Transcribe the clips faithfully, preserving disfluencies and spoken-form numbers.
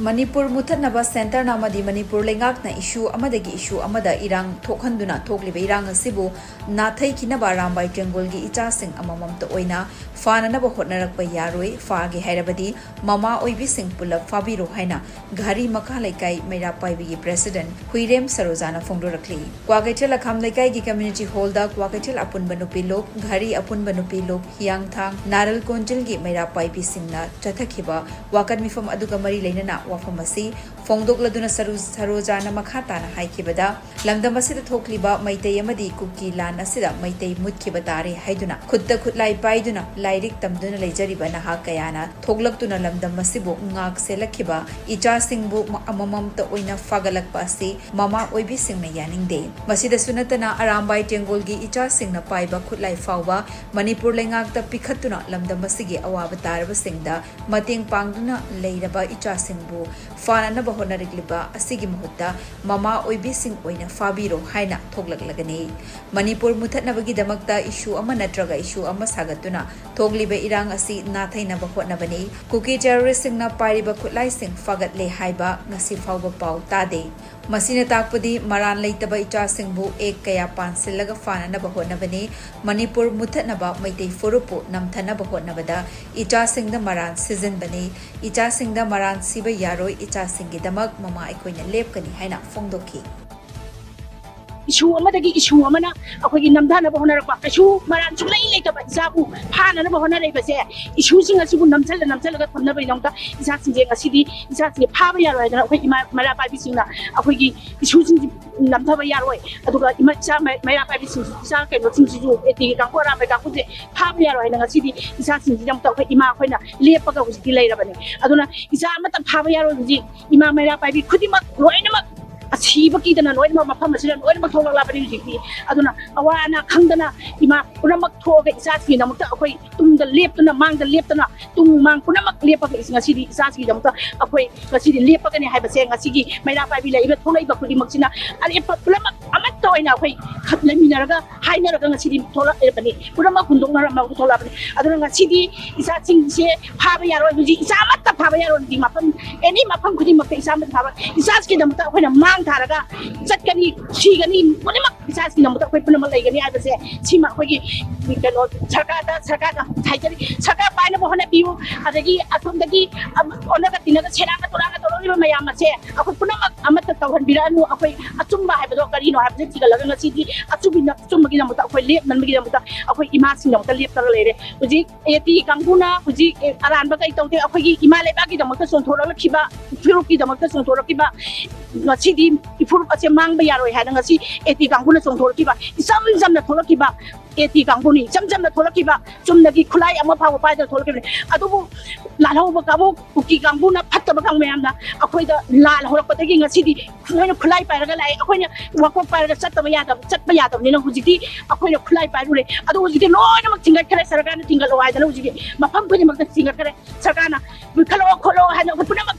ꯃꯅꯤꯄꯨꯔ ꯃꯨꯊꯠꯅꯕ ꯁꯦꯟꯇꯔꯅ ꯑꯃꯗꯤ ꯃꯅꯤꯄꯨꯔ ꯂꯩꯉꯥꯛꯅ ꯏꯁꯨ ꯑꯃꯗꯒꯤ ꯏꯁꯨ ꯑꯃꯗ ꯏꯔꯥꯡ ꯊꯣꯛꯍꯟꯗꯨꯅ ꯊꯣꯛꯂꯤꯕ ꯏꯔꯥꯡ ꯑꯁꯤꯕꯨ ꯅꯥꯊꯩꯈꯤꯅꯕ ꯑꯔꯥꯝꯕꯥꯏ ꯇꯦꯡꯒꯣꯜꯒꯤ ꯏꯆꯥꯁꯤꯡ ꯑꯃꯃꯝꯇ ꯑꯣꯏꯅ ꯐꯥꯅꯅꯕ ꯍꯣꯠꯅꯔꯛꯄ ꯌꯥꯔꯣꯏ꯫ ꯐꯥꯒꯦ ꯍꯥꯏꯔꯕꯗꯤ ꯃꯃꯥ ꯑꯣꯏꯕꯤꯁꯤꯡ ꯄꯨꯜꯂꯞ ꯐꯥꯕꯤꯔꯣ ꯍꯥꯏꯅ ꯘꯔꯤ ꯃꯈꯥ ꯂꯩꯀꯥꯏ ꯃꯩꯔꯥ ꯄꯥꯏꯕꯤꯒꯤ ꯄ꯭ꯔꯦꯁꯤꯗꯦꯟꯠ ꯍꯨꯏꯔꯦꯝ ꯁꯔꯣꯖꯥꯅ ꯐꯣꯡꯗꯣꯔꯛꯂꯤ꯫ ꯀ꯭ꯋꯥꯀꯩꯊꯦꯜ ꯑꯈꯥꯝ ꯂꯩꯀꯥꯏꯒꯤ ꯀꯝꯃ꯭ꯌꯨꯅꯤꯇꯤ ꯍꯣꯜꯗ ꯀ꯭ꯋꯥꯀꯩꯊꯦꯜ ꯑꯄꯨꯟꯕ ꯅꯨꯄꯤ ꯂꯨꯞ, ꯘꯔꯤ ꯑꯄꯨꯟꯕ ꯅꯨꯄꯤ ꯂꯨꯞ, ꯍꯤꯌꯥꯡꯊꯥꯡ, ꯅꯥꯔꯜ ꯀꯣꯟꯖꯤꯜꯒꯤ ꯃꯩꯔꯥ ꯄꯥꯏꯕꯤꯁꯤꯡꯅ ꯆꯠꯊꯈꯤꯕ ꯋꯥꯀꯠ ꯃꯤꯐꯝ ꯑꯗꯨꯒ ꯃꯔꯤ ꯂꯩꯅꯅ ꯋꯥꯐꯝ ꯑꯁꯤ ꯐꯣꯡꯗꯣꯛꯂꯗꯨꯅ ꯁꯔꯨ-, ꯁꯔꯣꯖꯥꯅ ꯃꯈꯥ ꯇꯥꯅ ꯍꯥꯏꯈꯤꯕꯗ, ꯂꯝꯗꯝ ꯑꯁꯤꯗ ꯊꯣꯛꯂꯤꯕ ꯃꯩꯇꯩ ꯑꯃꯗꯤ ꯀꯨꯀꯤ ꯂꯥꯟ ꯑꯁꯤꯗ ꯃꯩꯇꯩ ꯃꯨꯠꯈꯤꯕ ꯇꯥꯔꯦ ꯍꯥꯏꯗꯨꯅ ꯈꯨꯠꯇ ꯈꯨꯠꯂꯥꯏ ꯄꯥꯏꯗꯨꯅ ꯂꯥꯏꯔꯤꯛ ꯇꯝꯗꯨꯅ ꯂꯩꯖꯔꯤꯕ ꯅꯍꯥ ꯀꯌꯥꯅ ꯊꯣꯛꯂꯛꯇꯨꯅ ꯂꯝꯗꯝ ꯑꯁꯤꯕꯨ ꯉꯥꯛ ꯁꯦꯜꯂꯛꯈꯤꯕ ꯏꯆꯥꯁꯤꯡꯕꯨ ꯃ-, ꯑꯃꯃꯝꯇ ꯑꯣꯏꯅ ꯐꯥꯒꯠꯂꯛꯄ ꯑꯁꯤ ꯃꯃꯥ ꯑꯣꯏꯕꯤꯁꯤꯡꯅ ꯌꯥꯅꯤꯡꯗꯦ꯫ ꯃꯁꯤꯗꯁꯨ ꯅꯠꯇꯅ ꯑꯔꯥꯝꯕꯥꯏ ꯇꯦꯡꯒꯣꯜꯒꯤ ꯏꯆꯥꯁꯤꯡꯅ ꯄꯥꯏꯕ ꯈꯨꯠꯂꯥꯏ ꯐꯥꯎꯕ ꯃꯅꯤꯄꯨꯔ ꯂꯩꯉꯥꯛꯇ ꯄꯤꯈꯠꯇꯨꯅ ꯂꯝꯗꯝ ꯑꯁꯤꯒꯤ ꯑꯋꯥꯕ ꯇꯥꯔꯕꯁꯤꯡꯗ ꯃꯇꯦꯡ ꯄꯥꯡꯗꯨꯅ ꯂꯩꯔꯕ ꯏꯆꯥꯁꯤꯡꯕꯨ ꯐꯥꯅꯅꯕ ꯍꯣꯠꯅꯔꯛꯂꯤꯕ ꯑꯁꯤꯒꯤ ꯃꯍꯨꯠꯇ ꯃꯃꯥ ꯑꯣꯏꯕꯤꯁꯤꯡ ꯑꯣꯏꯅ ꯐꯥꯕꯤꯔꯣ ꯍꯥꯏꯅ ꯊꯣꯛꯂꯛꯂꯒꯅꯤ꯫ ꯃꯅꯤꯄꯨꯔ ꯃꯨꯊꯠꯅꯕꯒꯤꯗꯃꯛꯇ ꯏꯁꯨ ꯑꯃ ꯅꯠꯇ꯭ꯔꯒ ꯏꯁꯨ ꯑꯃ ꯁꯥꯒꯠꯇꯨꯅ ꯊꯣꯛꯂꯤꯕ ꯏꯔꯥꯡ ꯑꯁꯤ ꯅꯥꯊꯩꯅꯕ ꯍꯣꯠꯅꯕꯅꯤ꯫ ꯀꯨꯀꯤ ꯇꯦꯔꯣꯔꯤꯁꯁꯤꯡꯅ ꯄꯥꯏꯔꯤꯕ ꯈꯨꯠꯂꯥꯏꯁꯤꯡ ꯐꯥꯒꯠꯂꯦ ꯍꯥꯏꯕ ꯉꯁꯤ ꯐꯥꯎꯕ ꯄꯥꯎ ꯇꯥꯗꯦ꯫ ꯃꯁꯤꯅ ꯇꯥꯛꯄꯗꯤ ꯃꯔꯥꯟ ꯂꯩꯇꯕ ꯏꯆꯥꯁꯤꯡꯕꯨ ꯑꯦꯛ ꯀꯌꯥ ꯄꯥꯟꯁꯤꯜꯂꯒ ꯐꯥꯅꯅꯕ ꯍꯣꯠꯅꯕꯅꯤ꯫ ꯃꯅꯤꯄꯨꯔ ꯃꯨꯊꯠꯅꯕ ꯃꯩꯇꯩ ꯐꯨꯔꯨꯞꯄꯨ ꯅꯝꯊꯅꯕ ꯍꯣꯠꯅꯕꯗ ꯏꯆꯥꯁꯤꯡꯗ ꯃꯔꯥꯟ ꯁꯤꯖꯤꯟꯕꯅꯤ꯫ ꯏꯆꯥꯁꯤꯡꯗ ꯃꯔꯥꯟ ꯁꯤꯕ ꯌꯥꯔꯣꯏ꯫ ꯏꯆꯥꯁꯤꯡꯒꯤꯗꯃꯛ ꯃꯃꯥ ꯑꯩꯈꯣꯏꯅ ꯂꯦꯞꯀꯅꯤ ꯍꯥꯏꯅ ꯐꯣꯡꯗꯣꯛꯈꯤ꯫ ꯏꯁꯨ ꯑꯃꯗꯒꯤ ꯏꯁꯨ ꯑꯃꯅ ꯑꯩꯈꯣꯏꯒꯤ ꯅꯝꯊꯅꯕ ꯍꯣꯠꯅꯔꯛꯄ, ꯀꯩꯁꯨ ꯃꯔꯥꯟ ꯁꯨꯡꯂꯩ ꯂꯩꯇꯕ ꯏꯆꯥꯕꯨ ꯐꯥꯅꯅꯕ ꯍꯣꯠꯅꯔꯛꯏꯕꯁꯦ, ꯏꯁꯨꯁꯤꯡ ꯑꯁꯤꯕꯨ ꯅꯝꯁꯤꯜꯂ ꯅꯝꯁꯤꯜꯂꯒ ꯊꯝꯅꯕꯒꯤꯗꯃꯛꯇ ꯏꯆꯥꯁꯤꯡꯁꯦ ꯉꯁꯤꯗꯤ, ꯏꯆꯥꯁꯤꯡꯁꯦ ꯐꯥꯕ ꯌꯥꯔꯣꯏ ꯍꯥꯏꯗꯅ ꯑꯩꯈꯣꯏ ꯏꯃꯥ ꯃꯩꯔꯥ ꯄꯥꯏꯕꯤꯁꯤꯡꯅ ꯑꯩꯈꯣꯏꯒꯤ ꯏꯁꯨꯁꯤꯡꯁꯤ ꯅꯝꯊꯕ ꯌꯥꯔꯣꯏ, ꯑꯗꯨꯒ ꯏꯃꯥ, ꯏꯆꯥ ꯃꯩ-, ꯃꯩꯔꯥ ꯄꯥꯏꯕꯤꯁꯤꯡꯁꯨ, ꯏꯆꯥ ꯀꯩꯅꯣꯁꯤꯡꯁꯤꯁꯨ, ꯑꯦ ꯇꯤꯒꯤ ꯀꯥꯡꯕꯨ, ꯑꯔꯥꯝꯕꯥꯏ ꯀꯥꯡꯕꯨꯁꯦ ꯐꯥꯕ ꯌꯥꯔꯣꯏ ꯍꯥꯏꯅ ꯉꯁꯤꯗꯤ ꯏꯆꯥꯁꯤꯡꯁꯤꯒꯤꯗꯃꯛꯇ ꯑꯩꯈꯣꯏ ꯏꯃꯥ ꯑꯩꯈꯣꯏꯅ ꯂꯦꯞꯄꯒ ꯍꯧꯖꯤꯛꯇꯤ ꯂꯩꯔꯕꯅꯦ꯫ ꯑꯗꯨꯅ ꯏꯆꯥ ꯑꯃꯇ ꯐꯥꯕ ꯌꯥꯔꯣꯏ꯫ ꯍꯧꯖꯤꯛ ꯏꯃꯥ ꯃꯩꯔꯥ ꯄꯥꯏꯕꯤ ꯈꯨꯗꯤꯡꯃꯛ ꯂꯣꯏꯅꯃꯛ ꯑꯁꯤꯕ ꯀꯤꯗꯅ ꯂꯣꯏꯅꯃꯛ ꯃꯐꯝ ꯑꯁꯤꯗ ꯂꯣꯏꯅꯃꯛ ꯊꯣꯛꯂꯛꯂꯕꯅꯤ ꯍꯧꯖꯤꯛꯇꯤ꯫ ꯑꯗꯨꯅ ꯑꯋꯥ ꯑꯅꯥ ꯈꯪꯗꯅ ꯏꯃꯥ ꯄꯨꯝꯅꯃꯛ ꯊꯣꯛꯑꯒ ꯏꯆꯥꯁꯤꯡꯒꯤꯗꯃꯛꯇ ꯑꯩꯈꯣꯏ ꯇꯨꯡꯗ ꯂꯦꯞꯇꯨꯅ, ꯃꯥꯡꯗ ꯂꯦꯞꯇꯅ, ꯇꯨꯡ ꯃꯥꯡ ꯄꯨꯝꯅꯃꯛ ꯂꯦꯞꯄꯒ ꯉꯁꯤꯗꯤ ꯏꯆꯥꯁꯤꯡꯒꯤꯗꯃꯛꯇ ꯑꯩꯈꯣꯏ ꯉꯁꯤꯗꯤ ꯂꯦꯞꯄꯒꯅꯤ ꯍꯥꯏꯕꯁꯦ ꯉꯁꯤꯒꯤ ꯃꯩꯔꯥ ꯄꯥꯏꯕꯤ ꯂꯩꯔꯤꯕ ꯊꯣꯛꯂꯛꯏꯕ ꯈꯨꯗꯤꯡꯃꯛꯁꯤꯅ ꯑꯔꯦꯞꯄ ꯄꯨꯝꯅꯃꯛ ꯑꯃꯠꯇ ꯑꯣꯏꯅ ꯑꯩꯈꯣꯏ ꯈꯠ ꯂꯩꯃꯤꯟꯅꯔꯒ ꯍꯥꯏꯅꯔꯒ ꯉꯁꯤꯗꯤ ꯊꯣꯛꯂꯛꯂꯕꯅꯤ, ꯄꯨꯝꯅꯃꯛ ꯍꯨꯟꯗꯣꯛꯅꯔꯝꯃꯒ ꯊꯣꯛꯂꯛꯂꯕꯅꯤ꯫ ꯑꯗꯨꯅ ꯉꯁꯤꯗꯤ ꯏꯆꯥꯁꯤꯡꯁꯦ ꯐꯥꯕ ꯌꯥꯔꯣꯏ, ꯍꯧꯖꯤꯛ ꯏꯆꯥ ꯑꯃꯠꯇ ꯐꯥꯕ ꯌꯥꯔꯣꯏ꯫ ꯍꯧꯖꯤꯛ ꯃꯐꯝ, ꯑꯦꯅꯤ ꯃꯐꯝ ꯈꯨꯗꯤꯡꯃꯛꯇ ꯏꯆꯥ ꯑꯃꯠꯇ ꯐꯥꯕ, ꯏꯆꯥꯁꯤꯒꯤꯗꯃꯛꯇ ꯑꯩꯈꯣꯏꯅ ꯃꯥꯡ ꯊꯥꯔꯒ ꯆꯠꯀꯅꯤ, ꯁꯤꯒꯅꯤ, ꯄꯨꯝꯅꯃꯛ ꯏꯆꯥꯁꯤꯡꯒꯤꯗꯃꯛꯇ ꯑꯩꯈꯣꯏ ꯄꯨꯝꯅꯃꯛ ꯂꯩꯒꯅꯤ ꯍꯥꯏꯕꯁꯦ ꯁꯤꯃ ꯑꯩꯈꯣꯏꯒꯤ ꯀꯩꯅꯣ ꯁꯔꯀꯥꯔꯗ, ꯁꯔꯀꯥꯔꯗ ꯍꯥꯏꯖꯔꯤ, ꯁꯔꯀꯥꯔ ꯄꯥꯏꯅꯕ ꯍꯣꯠꯅꯕꯤꯌꯨ꯫ ꯑꯗꯒꯤ ꯑꯁꯣꯝꯗꯒꯤ ꯑꯣꯟꯅꯒ ꯇꯤꯟꯅꯒ ꯁꯦꯔꯥꯟꯒ ꯇꯨꯔꯥꯟꯒ ꯇꯧꯔꯛꯂꯤꯕ ꯃꯌꯥꯝ ꯑꯁꯦ ꯑꯩꯈꯣꯏ ꯄꯨꯝꯅꯃꯛ ꯑꯃꯠꯇ ꯇꯧꯍꯟꯕꯤꯔꯛꯑꯅꯨ꯫ ꯑꯩꯈꯣꯏ ꯑꯆꯨꯝꯕ ꯍꯥꯏꯕꯗꯣ ꯀꯔꯤꯅꯣ ꯍꯥꯏꯕꯁꯦ ꯊꯤꯒꯠꯂꯒ ꯉꯁꯤꯗꯤ ꯑꯆꯨꯝꯕꯤꯅ-, ꯑꯆꯨꯝꯕꯒꯤꯗꯃꯛꯇ ꯑꯩꯈꯣꯏ ꯂꯦꯞꯅꯕꯒꯤꯗꯃꯛꯇ ꯑꯩꯈꯣꯏ ꯏꯃꯥꯁꯤꯡꯒꯤꯗꯃꯛꯇ ꯂꯦꯞꯇꯅ ꯂꯩꯔꯦ꯫ ꯍꯧꯖꯤꯛ ꯑꯦ ꯇꯤ ꯀꯥꯡꯕꯨꯅ ꯍꯧꯖꯤꯛ ꯑꯔꯥꯟꯕ ꯀꯩ ꯇꯧꯗꯦ꯫ ꯑꯩꯈꯣꯏꯒꯤ ꯏꯃꯥ ꯂꯩꯕꯥꯛꯀꯤꯗꯃꯛꯇ ꯆꯣꯡꯊꯣꯔꯛꯈꯤꯕ, ꯐꯨꯔꯨꯞꯀꯤꯗꯃꯛꯇ ꯆꯣꯡꯊꯣꯔꯛꯈꯤꯕ, ꯉꯁꯤꯗꯤ ꯏꯐꯨꯔꯨꯞ ꯑꯁꯦ ꯃꯥꯡꯕ ꯌꯥꯔꯣꯏ ꯍꯥꯏꯅ ꯉꯁꯤ ꯑꯦ ꯇꯤ ꯀꯥꯡꯕꯨꯅ ꯆꯣꯡꯊꯣꯔꯛꯈꯤꯕ, ꯏꯆꯝ ꯆꯝꯅ ꯊꯣꯛꯂꯛꯈꯤꯕ ꯑꯦ ꯇꯤ ꯀꯥꯡꯕꯨꯅꯤ꯫ ꯏꯆꯝ ꯆꯝꯅ ꯊꯣꯛꯂꯛꯈꯤꯕ ꯆꯨꯝꯅꯒꯤ ꯈꯨꯠꯂꯥꯏ ꯑꯃ ꯐꯥꯎꯕ ꯄꯥꯏꯗꯅ ꯊꯣꯛꯂꯛꯈꯤꯕꯅꯤ꯫ ꯑꯗꯨꯕꯨ ꯂꯥꯜꯍꯧꯕ ꯀꯥꯡꯕꯨ, ꯀꯨꯀꯤ ꯀꯥꯡꯕꯨꯅ ꯐꯠꯇꯕ ꯀꯥꯡꯕꯨ ꯃꯌꯥꯝꯅ ꯑꯩꯈꯣꯏꯗ ꯂꯥꯜ ꯍꯧꯔꯛꯄꯗꯒꯤ ꯉꯁꯤꯗꯤ ꯃꯣꯏꯅ ꯈꯨꯠꯂꯥꯏ ꯄꯥꯏꯔꯒ ꯂꯥꯛꯑꯦ, ꯑꯩꯈꯣꯏꯅ ꯋꯥꯀꯣꯛ ꯄꯥꯏꯔꯒ ꯆꯠꯇꯕ ꯌꯥꯗꯕ, ꯆꯠꯄ ꯌꯥꯗꯕꯅꯤꯅ ꯍꯧꯖꯤꯛꯇꯤ ꯑꯩꯈꯣꯏꯅ ꯈꯨꯠꯂꯥꯏ ꯄꯥꯏꯔꯨꯔꯦ꯫ ꯑꯗꯨ ꯍꯧꯖꯤꯛꯇꯤ ꯂꯣꯏꯅꯃꯛ ꯊꯤꯡꯒꯠꯈ꯭ꯔꯦ, ꯁꯔꯀꯥꯔꯅ ꯊꯤꯡꯒꯠꯂꯣ ꯍꯥꯏꯗꯅ ꯍꯧꯖꯤꯛꯇꯤ ꯃꯐꯝ ꯈꯨꯗꯤꯡꯃꯛꯇ ꯊꯤꯡꯒꯠꯈ꯭ꯔꯦ꯫ ꯁꯔꯀꯥꯔꯅ ꯃꯨꯠꯊꯠꯂꯛꯑꯣ ꯈꯣꯠꯂꯣ ꯍꯥꯏꯅ ꯑꯩꯈꯣꯏ ꯄꯨꯝꯅꯃꯛ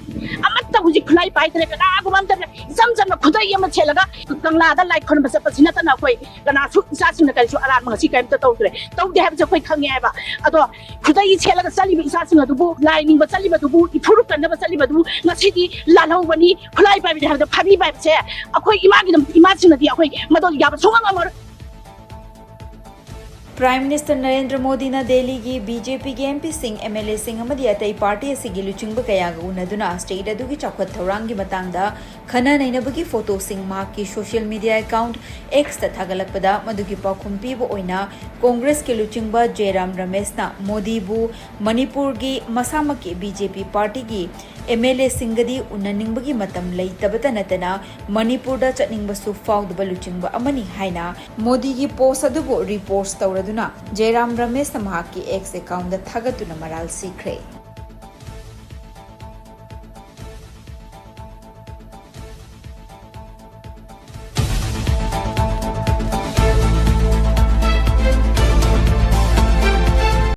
ꯑꯃꯠꯇ ꯍꯧꯖꯤꯛ ꯈꯨꯠꯂꯥꯏ ꯄꯥꯏꯗ꯭ꯔꯦ, ꯀꯅꯥꯒꯨꯝꯕ ꯑꯃꯠꯇ ꯏꯆꯝ ꯆꯝꯅ ꯈꯨꯗꯩ ꯑꯃ ꯁꯦꯠꯂꯒ ꯀꯪꯂꯥꯗ ꯂꯥꯏ ꯈꯨꯔꯨꯝꯕ ꯆꯠꯄꯁꯤ ꯅꯠꯇꯅ ꯑꯩꯈꯣꯏ ꯀꯅꯥꯁꯨ ꯏꯆꯥꯁꯤꯡꯅ ꯀꯔꯤꯁꯨ ꯑꯔꯥꯟꯕ ꯉꯁꯤ ꯀꯔꯤꯝꯇ ꯇꯧꯗ꯭ꯔꯦ꯫ ꯇꯧꯗꯦ ꯍꯥꯏꯕꯁꯦ ꯑꯩꯈꯣꯏ ꯈꯪꯉꯦ ꯍꯥꯏꯕ꯫ ꯑꯗꯣ ꯈꯨꯗꯩ ꯁꯦꯠꯂꯒ ꯆꯠꯂꯤꯕ ꯏꯆꯥꯁꯤꯡ ꯑꯗꯨꯕꯨ, ꯂꯥꯏ ꯅꯤꯡꯕ ꯆꯠꯂꯤꯕꯗꯨꯕꯨ, ꯏꯐꯨꯔꯨꯞ ꯀꯟꯅꯕ ꯆꯠꯂꯤꯕꯗꯨꯕꯨ ꯉꯁꯤꯗꯤ ꯂꯥꯜꯍꯧꯕꯅꯤ, ꯈꯨꯠꯂꯥꯏ ꯄꯥꯏꯕꯅꯤ ꯍꯥꯏꯕꯗ ꯐꯥꯕꯤ ꯄꯥꯏꯕꯁꯦ ꯑꯩꯈꯣꯏ ꯏꯃꯥꯒꯤꯗꯃꯛ, ꯏꯃꯥꯁꯤꯡꯅꯗꯤ ꯑꯩꯈꯣꯏ ꯃꯗꯨ ꯌꯥꯕ ꯁꯨꯡꯉꯝ ꯉꯝꯃꯔꯣꯏ꯫ Prime Minister ꯅꯔꯦꯟꯗ꯭ꯔ ꯃꯣꯗꯤꯅ ꯗꯦꯜꯂꯤꯒꯤ ꯕꯤ ꯖꯦ ꯄꯤꯒꯤ ꯑꯦꯝ ꯄꯤꯁꯤꯡ, ꯑꯦꯝ ꯑꯦꯜ ꯑꯦꯁꯤꯡ ꯑꯃꯗꯤ ꯑꯇꯩ ꯄꯥꯔꯇꯤ ꯑꯁꯤꯒꯤ ꯂꯨꯆꯤꯡꯕ ꯀꯌꯥꯒ ꯎꯅꯗꯨꯅ state ꯑꯗꯨꯒꯤ ꯆꯥꯎꯈꯠ ꯊꯧꯔꯥꯡꯒꯤ ꯃꯇꯥꯡꯗ ꯈꯟꯅ ꯅꯩꯅꯕꯒꯤ ꯐꯣꯇꯣꯁꯤꯡ ꯃꯍꯥꯛꯀꯤ social media account X ꯇ ꯊꯥꯒꯠꯂꯛꯄꯗ, ꯃꯗꯨꯒꯤ ꯄꯥꯎꯈꯨꯝ ꯄꯤꯕ ꯑꯣꯏꯅ ꯀꯣꯡꯒ꯭ꯔꯦꯁꯀꯤ ꯂꯨꯆꯤꯡꯕ ꯖꯦꯔꯥꯝ ꯔꯃꯦꯁꯅ ꯃꯣꯗꯤꯕꯨ ꯃꯅꯤꯄꯨꯔꯒꯤ ꯃꯁꯥꯃꯛꯀꯤ ꯕꯤ ꯖꯦ ꯄꯤ ꯄꯥꯔꯇꯤꯒꯤ ꯑꯦꯝ ꯑꯦꯜ ꯑꯦꯁꯤꯡꯒꯗꯤ ꯎꯅꯅꯤꯡꯕꯒꯤ ꯃꯇꯝ ꯂꯩꯇꯕꯇ ꯅꯠꯇꯅ ꯃꯅꯤꯄꯨꯔꯗ ꯆꯠꯅꯤꯡꯕꯁꯨ ꯐꯥꯎꯗꯕ ꯂꯨꯆꯤꯡꯕ ꯑꯃꯅꯤ ꯍꯥꯏꯅ ꯃꯣꯗꯤꯒꯤ post ꯑꯗꯨꯕꯨ repost ꯇꯧꯔꯗꯨꯅ ꯖꯦꯔꯥꯝ ꯔꯃꯦꯁꯅ ꯃꯍꯥꯛꯀꯤ X account ꯗ ꯊꯥꯒꯠꯇꯨꯅ ꯃꯔꯥꯜ ꯁꯤꯈ꯭ꯔꯦ꯫